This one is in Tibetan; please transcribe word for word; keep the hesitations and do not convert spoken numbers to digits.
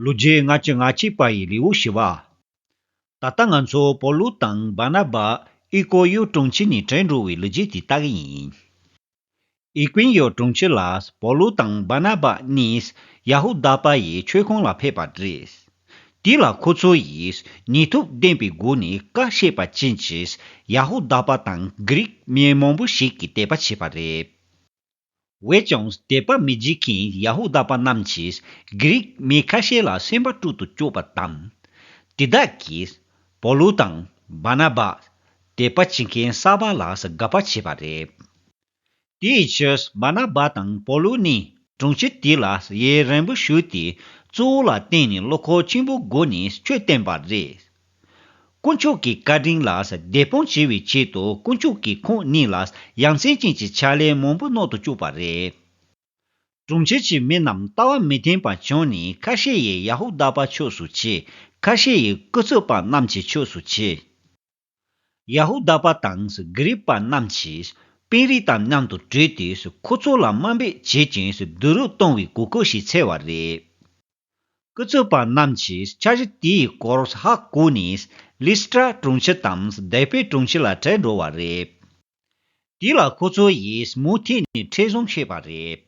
ལོ་རྒྱུས་ལྔ་བཅུ་ང་གཅིག་པ་ཡི་ལེའུ་བཞི་པ། ད་ལྟ་ང་ཚོ་པོ་ལུ་དང་བར་ན་བ་ཨི་ཀོ་ཡོ་གྲོང་ཁྱེར་ནས་བྲོས་འགྲོ་བའི་ལོ་རྒྱུས་དེ་ལྟ་གི་ཡིན། ཨི་ཀོ་ཡོ་གྲོང་ཁྱེར་ལ་པོ་ལུ་དང་བར་ན་བ་གཉིས་ཡ་ཧུ་དཱ་པ་ཡི་ཆོས་ཁང་ལ་ཕེབས་པ་རེད། དེ་ལ་ཁོ་ཚོ་ཡིས་ནུས་སྟོབས་ལྡན་པའི་སྒོ་ནས་བཀའ་བཤད་པ་ཅན་གྱིས་ཡ་ཧུ་དཱ་པ་དང་གྷི་རིག་མི་མང་པོ་ཞིག་གིས་དད་པ་བྱས་པ་རེད། འོན་ཀྱང་དད་པ་མི་བྱེད་མཁན་ཡ་ཧུ་དཱ་པ་རྣམས་ཀྱིས་གྷི་རིག་མི་ཁ་ཤས་ལ་སེམས་པ་དཀྲུག་ཏུ་བཅུག་པ་དང་། དེ་དག་གིས་པོ་ལུ་དང་བར་ན་བ་དད་པ་བྱེད་མཁན་གསར་པ་ལ་དགག་པ་བྱས་པ་རེད། དེའི་ཕྱིར་བར་ན་བ་དང་པོ་ལུ་ནི་གྲོང་ཁྱེར་དེ་ལ་ཡུན་རིང་པོ་བཞུགས་ཏེ། གཙོ་བོ་ལ་བརྟེན་ནས་བློ་ཁོག་ཆེན་པོའི་སྒོ་ནས་ཆོས་བསྟན་པ་རེད། དཀོན་མཆོག་གི་བཀའ་དྲིན་ལ་དད་སྤོང་བྱེད་པའི་ཆེད་དུ་དཀོན་མཆོག་གིས་ཁོང་གཉིས་ལ་ཡ་མཚན་ཅན་གྱི་ཕྱག་ལས་མང་པོ་གནང་དུ་བཅུག་པ་རེད། གྲོང་ཁྱེར་གྱི་མི་རྣམས་ལྟ་བ་མི་མཐུན་པ་བྱུང་ནས། ཁ་ཤས་ཡིས་ཡ་ཧུ་དཱ་པ་ཕྱོགས་སུ་ཕྱེ། ཁ་ཤས་ཡིས་ཀུ་ཙུག་པ་རྣམས་ཀྱི་ཕྱོགས་སུ་ཕྱེ། ཡ་ཧུ་དཱ་པ་དང་གྷི་རིག་པ་རྣམས་ཀྱིས་པིན་རིག་དང་མཉམ་དུ་བྲོས་ཏེ། ཁོ་ཚོ་ལ་དམའ་འབེབས་བྱེད་ཅིང་སྡུག་རུས་གཏོང་བའི་གོ་སྐབས་ཤིག་འཚོལ་བ་རེད། ཀུ་ཙུག་པ་རྣམས་ཀྱིས་འཆར་གཞི་དེའི་སྐོར་ཧ་གོ་ནས། ལི་སི་ཏྲ་གྲོང་ཁྱེར་དང་དེ་པེ་གྲོང་ཁྱེར་ལ་བྲོས་འགྲོ་བ་རེད། དེ་ལ་ཁོ་ཚོ་ཡིས་མུ་མཐུད་ནས་འཕྲིན་བཟང་བཤད་པ་རེད།